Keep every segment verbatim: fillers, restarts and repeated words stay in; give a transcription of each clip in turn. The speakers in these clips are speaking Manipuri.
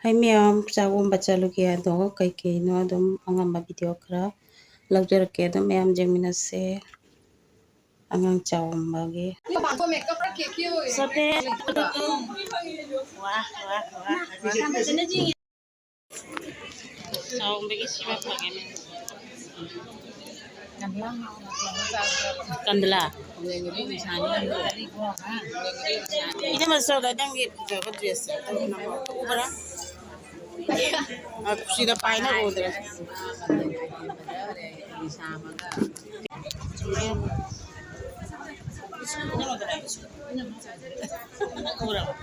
ꯍꯥꯏ ꯃꯌꯥꯝ, ꯆꯥꯛ ꯑꯣꯝꯕ ꯆꯠꯂꯨꯒꯦ꯫ ꯑꯗꯣ ꯀꯩꯀꯩꯅꯣ ꯑꯗꯨꯝ ꯑꯉꯝꯕ ꯚꯤꯗꯤꯑꯣ ꯈꯔ ꯂꯧꯖꯔꯛꯀꯦ, ꯑꯗꯨꯝ ꯃꯌꯥꯝ ꯌꯦꯡꯃꯤꯟꯅꯁꯦ꯫ ꯑꯉꯥꯡ ꯆꯥꯛ ꯑꯣꯝꯕꯒꯤ꯫ ꯆꯠꯇꯦ꯫ ꯋꯥ, ꯋꯥ, ꯋꯥ, ꯋꯥ꯫ ꯆꯥꯛ ꯑꯣꯝꯕꯒꯤ ꯁꯤꯃ ꯐꯒꯦꯅꯦ꯫ ꯀꯟꯗꯂꯥ꯫ ꯏꯅꯝꯃ ꯆꯧꯗ ꯅꯪꯒꯤ ꯐꯖꯕ ꯗ꯭ꯔꯦꯁꯁꯦ ꯑꯝꯇ ꯎꯅꯕ ꯎꯕ꯭ꯔꯥ? ꯑ, ꯁꯤꯗ ꯄꯥꯏꯅ ꯎꯗ꯭ꯔꯦ꯫ ꯎꯔꯕ?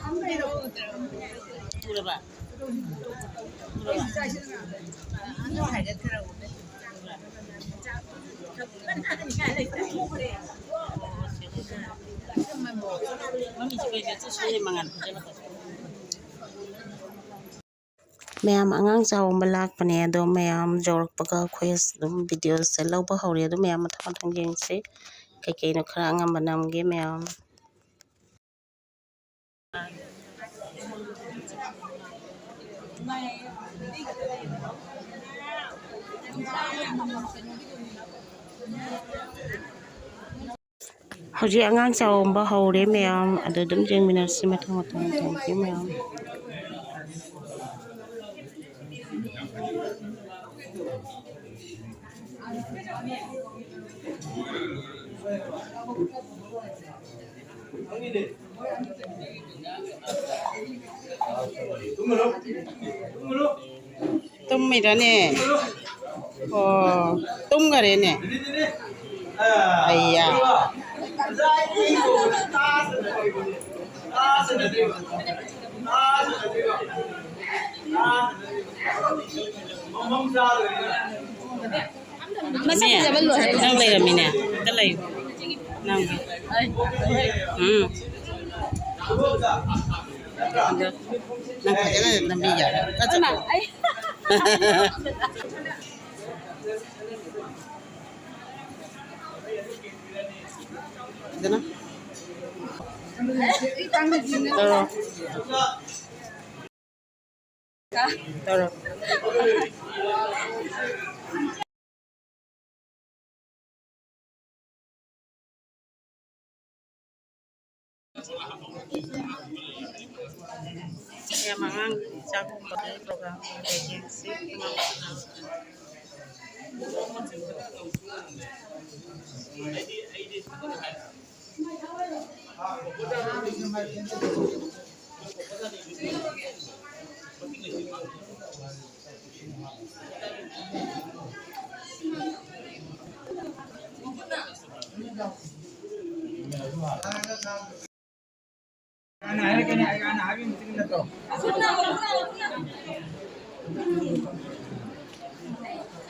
ꯎꯔꯕ? ꯃꯌꯥꯝ ꯑꯉꯥꯡ ꯆꯥꯛ ꯑꯣꯝꯕ ꯂꯥꯛꯄꯅꯦ, ꯑꯗꯣ ꯃꯌꯥꯝ ꯌꯧꯔꯛꯄꯒ ꯑꯩꯈꯣꯏ ꯑꯗꯨꯝ ꯚꯤꯗꯤꯑꯣꯁꯦ ꯂꯧꯕ ꯍꯧꯔꯦ꯫ ꯑꯗꯨ ꯃꯌꯥꯝ ꯃꯊꯪ ꯃꯊꯪ ꯌꯦꯡꯁꯤ, ꯀꯩꯀꯩꯅꯣ ꯈꯔ ꯑꯉꯝꯕ ꯅꯝꯒꯦ ꯃꯌꯥꯝ꯫ ꯍꯧꯖꯤꯛ ꯑꯉꯥꯡ ꯆꯥꯛ ꯑꯣꯝꯕ ꯍꯧꯔꯦ ꯃꯌꯥꯝ, ꯑꯗꯨ ꯑꯗꯨꯝ ꯌꯦꯡꯃꯤꯟꯅꯔꯁꯤ ꯃꯊꯪ ꯃꯊꯪ꯫ Thank you ꯃꯌꯥꯝ꯫ ꯇꯨꯝꯃꯤꯔꯅꯦ? ꯑꯣ, ꯇꯨꯝꯈꯔꯦꯅꯦ꯫ ꯑꯩꯌꯥ꯫ ꯃꯁꯛ ꯐꯖꯕ ꯂꯣꯏꯔꯦ꯫ ꯅꯪ ꯂꯩꯔꯝꯃꯤꯅꯦ꯫ ꯑꯝꯇ ꯂꯩꯌꯨ꯫ ꯅꯪ꯫ ꯎꯝ꯫ ꯑꯗꯣ ꯅꯪ ꯐꯖꯅ ꯅꯝꯕꯤꯒꯦ꯫ ꯏꯃꯥ, ꯑꯩ ꯐꯖꯅ꯫ ꯇꯧꯔꯣ꯫ ꯇꯧꯔꯣ꯫ ꯌꯥꯝ ꯑꯉꯥꯡ ꯆꯥꯛ ꯊꯣꯡꯕꯒꯤ program ꯂꯩꯌꯦ ꯉꯁꯤ꯫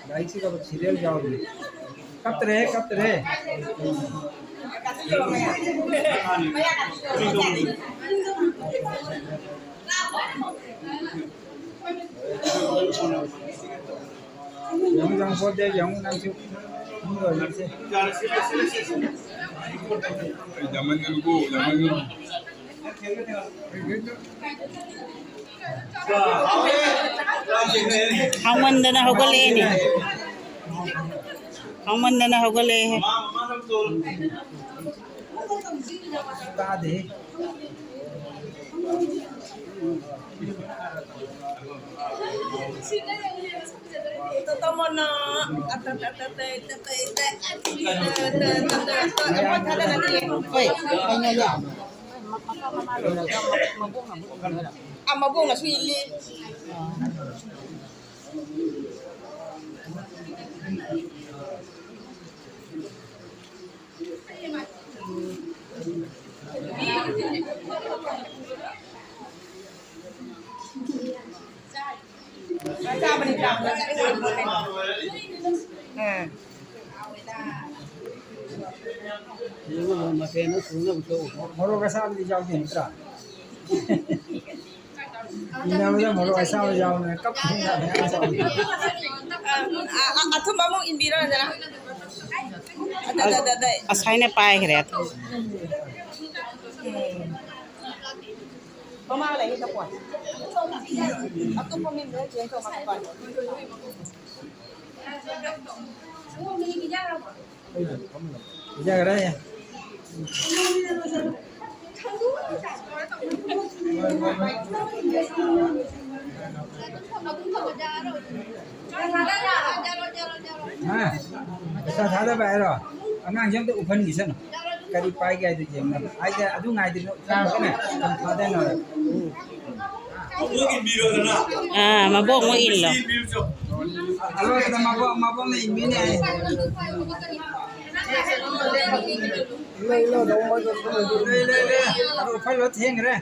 ꯂꯥꯏꯔꯤꯛꯁꯤꯒ serial ꯌꯥꯎꯔꯤ꯫ ꯀꯞꯇ꯭ꯔꯦ, ꯀꯞꯇ꯭ꯔꯦ꯫ ꯌꯦꯡꯉꯨ, ꯌꯦꯡꯉꯨ, ꯄꯣꯠꯇꯦ, ꯌꯦꯡꯉꯨ ꯅꯪꯁꯨ꯫ ꯃꯤ ꯑꯣꯏꯔꯤꯁꯦ꯫ ꯑꯩ ꯌꯥꯝꯃꯟꯒꯅꯨꯀꯣ, ꯌꯥꯝꯃꯟꯒꯅꯨ꯫ ꯍꯥꯎꯃꯟꯗꯅ ꯍꯧꯒꯠꯂꯛꯑꯦꯅꯦ꯫ ꯍꯥꯎꯃꯟꯗꯅ ꯍꯧꯒꯠꯂꯛꯑꯦꯍꯦ꯫ ꯇꯥꯗꯦ꯫ ꯍꯣꯏ, ꯀꯩꯅꯣꯗꯣ꯫ ꯑ, ꯃꯕꯣꯛꯅꯁꯨ ꯏꯜꯂꯤ꯫ ꯎꯝ꯫ ꯌꯦꯡꯉꯣ, ꯃꯊꯦꯜꯗꯣ ꯁꯨꯅꯕ ꯇꯧ꯫ ꯃꯣꯔꯣꯛ ꯑꯁꯥꯕꯗꯤ ꯌꯥꯎꯗꯦ ꯅꯠꯇ꯭ꯔꯥ? ꯏꯟꯅꯕꯗ ꯃꯣꯔꯣꯛ ꯑꯁꯥꯕ ꯌꯥꯎꯗꯅ ꯀꯞ ꯊꯣꯡꯅꯕ ꯌꯥꯝ ꯆꯥꯎꯏ꯫ ꯑ, ꯑ, ꯑ, ꯑꯊꯨꯝꯕ ꯑꯃꯨꯛ ꯏꯟꯕꯤꯔꯣ, ꯅꯟꯗꯅ꯫ ꯑꯗ, ꯑꯗ, ꯑꯗ, ꯑꯗ꯫ ꯑꯁꯥꯏꯅ ꯄꯥꯏꯈ꯭ꯔꯦ ꯑꯊꯨꯝꯕ꯫ ꯎꯝ꯫ ꯃꯃꯥ ꯂꯩ ꯍꯦꯛꯇ ꯄꯣꯠ꯫ ꯑꯇꯣꯞꯄ ꯃꯤ ꯑꯃꯗ ꯆꯦꯟꯖ ꯇꯧ ꯍꯥꯏꯕ꯫ ꯄꯤꯖꯈ꯭ꯔꯦ꯫ ꯍꯥ? ꯄꯩꯁꯥ ꯊꯥꯗꯕ ꯍꯥꯏꯔꯣ? ꯑꯉꯥꯡꯁꯦ ꯑꯝꯇ ꯎꯐꯟꯈꯤꯁꯅꯨ꯫ ꯀꯔꯤ ꯄꯥꯏꯒꯦ ꯍꯥꯏꯗꯣ ꯌꯦꯡꯅꯕ꯫ ꯍꯥꯏꯗꯤ ꯑꯗꯨ ꯉꯥꯏꯗꯣꯏꯅꯣ꯫ ꯆꯥꯔꯒꯅꯦ ꯌꯥꯝ ꯊꯥꯗꯅꯕ꯫ ꯑꯥ, ꯃꯕꯣꯛ ꯑꯃꯨꯛ ꯏꯜꯂꯣ꯫ ꯑꯂꯣꯏꯕꯗ ꯃꯕꯣꯛ, ꯃꯕꯣꯛꯅ ꯏꯟꯕꯤꯅꯦ ꯍꯥꯏ꯫ ꯂꯩ, ꯂꯩ, ꯂꯩ꯫ ꯑꯗꯨ ꯎꯐꯜꯂꯣ ꯊꯦꯡꯈ꯭ꯔꯦ꯫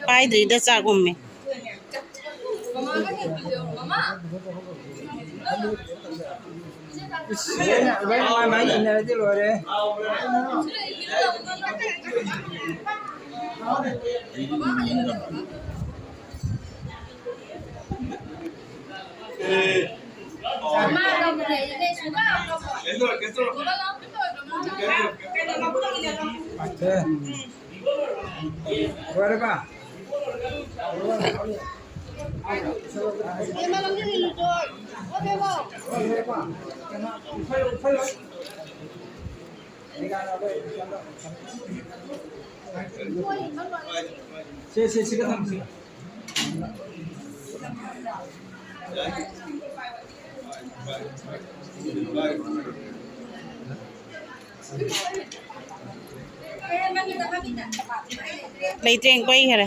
ꯄꯥꯏꯗ꯭ꯔꯤꯗ ꯆꯥꯛ ꯎꯝꯃꯦ꯫ ꯂꯣꯏꯅ, ꯂꯣꯏꯅ ꯃꯥꯏ ꯃꯥꯏ ꯏꯟꯅꯔꯗꯤ ꯂꯣꯏꯔꯦ꯫ ꯂꯣꯏꯔꯕ? ꯁꯦ, ꯁꯦ, ꯁꯤꯒ ꯊꯝꯁꯤ꯫ ꯂꯩꯇ꯭ꯔꯦꯡ ꯀꯣꯏꯈꯔꯦ꯫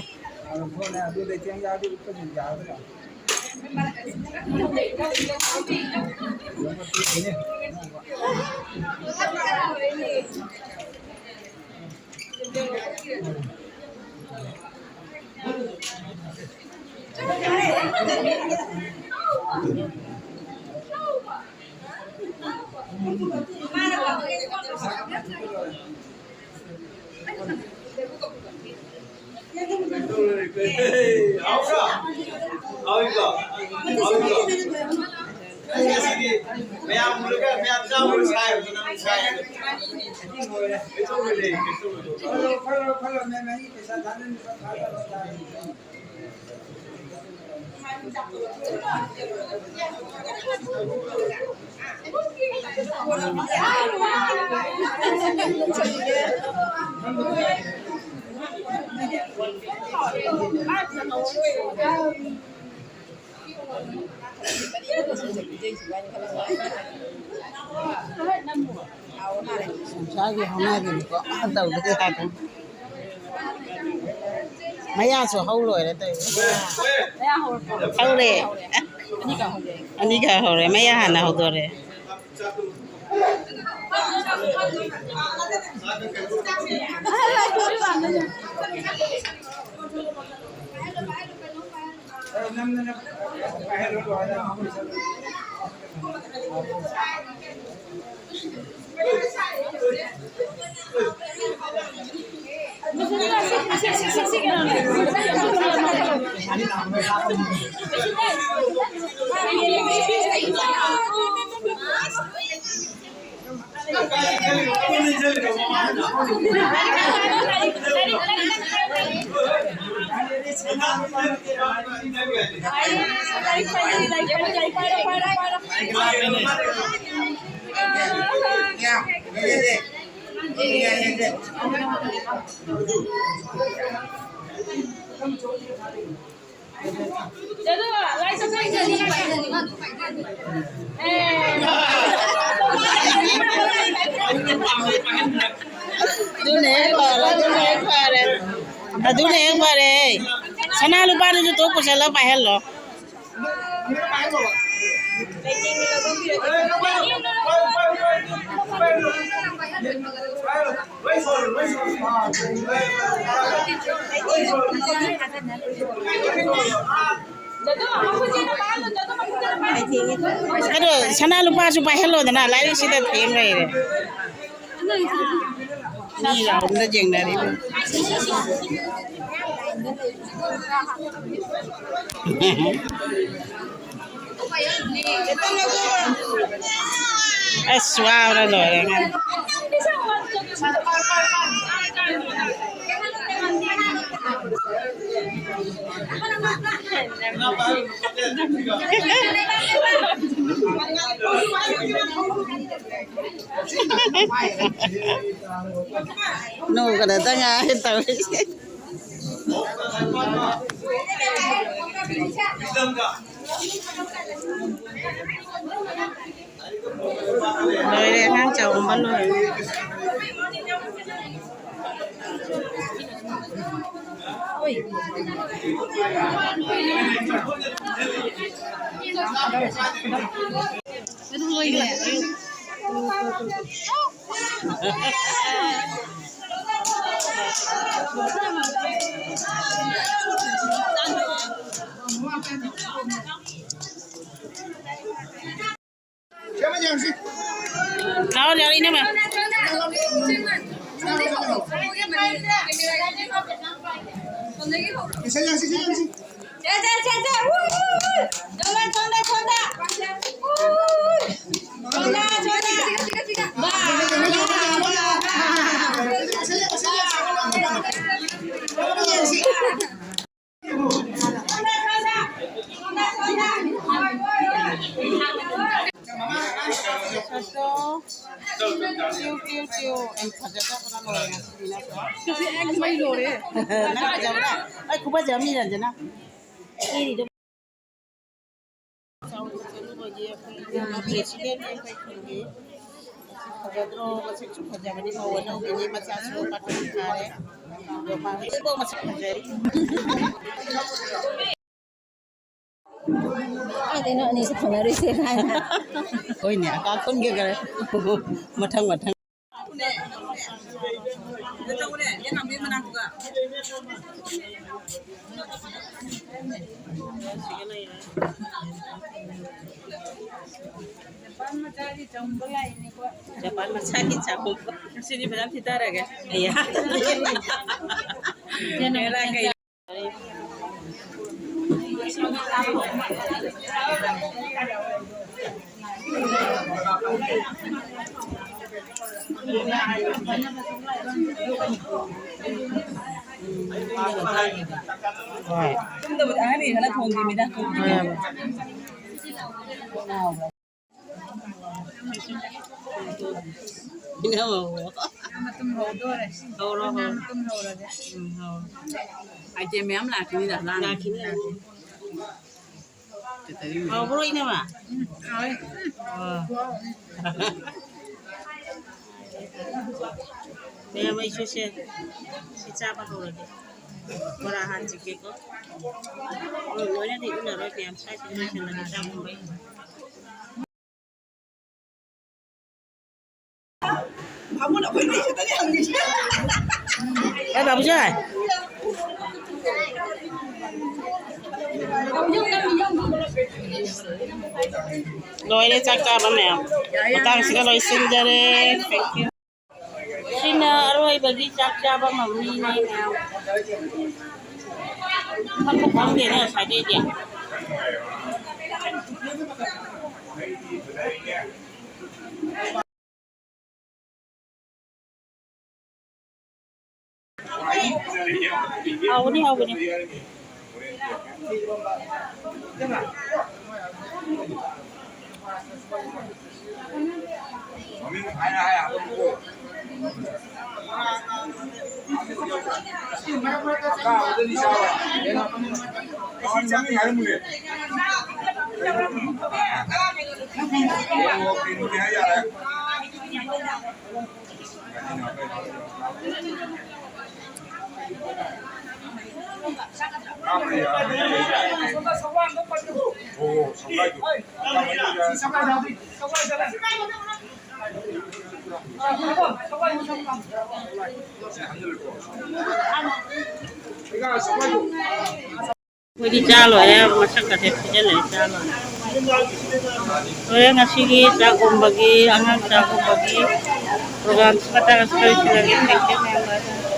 ꯃꯌꯥꯝ ꯎꯔꯒ ꯃꯌꯥꯝ ꯆꯥꯕ ꯁꯥꯏꯕꯗꯣ ꯅꯪ ꯁꯥꯏ꯫ ꯈꯜꯂꯣ, ꯈꯜꯂꯣ, ꯈꯜꯂꯣ, ꯃꯦꯝ, ꯑꯩꯒꯤ ꯄꯩꯁꯥ ꯊꯥꯗꯅꯕ ꯊꯥꯗꯕ ꯇꯥꯔꯦ꯫ ꯁꯥꯒꯤ ꯍꯧꯅꯕꯤꯅꯤꯀꯣ, ꯇꯧꯗꯗꯤ ꯌꯥꯗꯦ꯫ ꯃꯌꯥꯁꯨ ꯍꯧ ꯂꯣꯏꯔꯦ ꯇꯧꯔꯤꯁꯦ꯫ ꯍꯧꯔꯦ꯫ ꯑꯅꯤꯈꯛ ꯍꯧꯔꯦ, ꯃꯌꯥ ꯍꯥꯟꯅ ꯍꯧꯗꯣꯔꯦ꯫ ꯑꯗꯨꯅ ꯍꯦꯛ ꯐꯔꯦ, ꯑꯗꯨꯅ ꯍꯦꯛ ꯐꯔꯦ꯫ ꯑꯗꯨꯅ ꯍꯦꯛ ꯐꯔꯦ꯫ ꯁꯅꯥ ꯂꯨꯄꯥꯗꯨꯁꯨ ꯇꯣꯛ ꯄꯨꯁꯜꯂ ꯄꯥꯏꯍꯜꯂꯣ꯫ ꯑꯗꯣ ꯁꯅꯥ ꯂꯨꯄꯥꯁꯨ ꯄꯥꯏꯍꯜꯂꯣꯗꯅ, ꯂꯥꯏꯔꯤꯛꯁꯤꯗ ꯊꯦꯡ ꯂꯩꯔꯦ꯫ ꯃꯤ ꯂꯥꯎꯔꯝꯗ ꯌꯦꯡꯅꯔꯤꯕ꯫ ꯑꯁ, ꯋꯥꯕꯅ ꯂꯣꯏꯔꯦ꯫ ꯅꯣꯛꯀꯗꯇ ꯉꯥꯏꯔꯦ ꯇꯧꯔꯤꯁꯦ꯫ ꯂꯣꯏꯔꯦ, ꯑꯉꯥꯡ ꯆꯥꯎꯝꯕ ꯂꯣꯏꯔꯦ꯫ ꯂꯥꯛꯑꯣ, ꯂꯥꯛꯑꯣ, ꯏꯅꯝꯃ꯫ ꯁꯦ, ꯁꯦ, ꯁꯦ, ꯁꯦ, ꯁꯦ꯫ ꯎ, ꯎ, ꯎ꯫ ꯁꯣꯝꯗ, ꯁꯣꯝꯗ, ꯁꯣꯝꯗ꯫ ꯎ, ꯎ, ꯎ꯫ ꯁꯣꯝꯗ, ꯁꯣꯝꯗ꯫ ꯕꯥ, ꯕꯥ, ꯕꯥ, ꯕꯥ꯫ ꯅꯪ ꯐꯖꯕ꯭ꯔꯥ? ꯑꯩ ꯈꯨꯐꯖ ꯑꯃꯅꯤ, ꯔꯟꯖꯅꯥ꯫ ꯆꯠꯂꯨꯕꯒꯤ ꯑꯩꯈꯣꯏꯒꯤ ꯄ꯭ꯔꯦꯁꯤꯗꯦꯟ ꯑꯩꯈꯣꯏ ꯈꯨꯟꯒꯤ ꯐꯖꯗ꯭ꯔꯣ? ꯃꯁꯛꯁꯨ ꯐꯖꯕꯅꯤ, ꯃꯧ ꯑꯅꯧꯕꯤꯅꯤ, ꯃꯆꯥꯁꯨ ꯄꯥꯈꯪ ꯐꯥꯔꯦ꯫ ꯑꯗꯣ ꯃꯥ ꯍꯧꯖꯤꯛꯐꯥꯎ ꯃꯁꯛ ꯐꯖꯔꯤ꯫ ꯀꯥꯏꯗꯩꯅꯣ ꯑꯅꯤꯁꯦ ꯐꯪꯅꯔꯤꯁꯦ ꯀꯥꯏꯅ꯫ ꯍꯣꯏꯅꯦ, ꯑꯀꯥ ꯈꯨꯟꯒꯤ ꯈꯔ ꯃꯊꯪ ꯃꯊꯪ꯫ ꯖꯄꯥꯟ ꯃꯆꯥꯒꯤ ꯆꯥꯛꯍꯨꯝꯕ꯫ ꯉꯁꯤꯗꯤ ꯐꯖꯅ ꯊꯤꯊꯔꯒꯦ꯫ ꯑꯌꯥ꯫ ꯍꯣꯏ꯫ ꯌꯨꯝꯗꯕꯨꯗꯤ ꯑꯍꯟꯒꯤ ꯈꯔ ꯊꯣꯡꯈꯤꯕꯅꯤꯗ꯫ ꯎꯝ꯫ ꯃꯇꯨꯝ ꯍꯧꯗꯣꯔꯦ꯫ ꯍꯧꯔꯣ, ꯍꯧꯔꯣ꯫ ꯃꯇꯨꯝ ꯍꯧꯔꯒꯦ꯫ ꯎꯝ, ꯍꯧꯔꯣ꯫ ꯑꯥꯏꯇꯦꯝ ꯃꯌꯥꯝ ꯂꯥꯛꯈꯤꯅꯤꯗ, ꯂꯥꯡ-, ꯂꯥꯛꯈꯤꯅꯤ, ꯂꯥꯛꯈꯤꯅꯤ꯫ ꯍꯥꯎꯕ꯭ꯔꯣ, ꯏꯅꯝꯃ? ꯎꯝ, ꯍꯥꯎꯋꯦ꯫ ꯑꯣ꯫ ꯃꯌꯥꯝ, ꯑꯩꯁꯨ ꯁꯦ, ꯁꯤ ꯆꯥꯕ ꯍꯧꯔꯒꯦ꯫ ꯕꯣꯔꯥ ꯍꯥꯟꯁꯤꯒꯦꯀꯣ꯫ ꯎꯝ, ꯂꯣꯏꯅꯗꯤ ꯎꯅꯔꯣꯏ, ꯃꯌꯥꯝ ꯁ꯭ꯋꯥꯏꯁꯤꯗ ꯂꯣꯏꯁꯤꯜꯂꯒꯦ, ꯆꯥꯛꯀꯨꯝꯕ꯫ ꯕꯥꯕꯨꯁꯦ꯫ ꯂꯣꯏꯔꯦ ꯆꯥꯛ ꯆꯥꯕ ꯃꯌꯥꯝ꯫ ꯃꯇꯥꯡꯁꯤꯒ ꯂꯣꯏꯁꯤꯟꯖꯔꯦ꯫ Thank you꯫ ꯁꯤꯅ ꯑꯔꯣꯏꯕꯒꯤ ꯆꯥꯛ ꯆꯥꯕ ꯃꯃꯤꯅꯦ ꯃꯌꯥꯝ꯫ ꯈꯪꯗꯦꯅꯦ ꯉꯁꯥꯏꯗꯩꯗꯤ꯫ ꯍꯥꯎꯕꯅꯤ, ꯍꯥꯎꯕꯅꯤ꯫ ꯑꯩꯈꯣꯏꯗꯤ ꯆꯥ ꯂꯣꯏꯔꯦ, ꯃꯁꯛꯀꯁꯦ ꯊꯤꯖꯤꯜꯂꯦ, ꯆꯥ ꯂꯣꯏꯔꯦ꯫ ꯂꯣꯏꯔꯦ ꯉꯁꯤꯒꯤ ꯆꯥꯛ ꯎꯝꯕꯒꯤ, ꯑꯉꯥꯡ ꯆꯥꯛ ꯎꯝꯕꯒꯤ program ꯁꯤ ꯃꯇꯥꯡ ꯑꯁꯤꯗ ꯂꯣꯏꯁꯤꯜꯂꯒꯦ꯫ Thank you ꯃꯌꯥꯝ꯫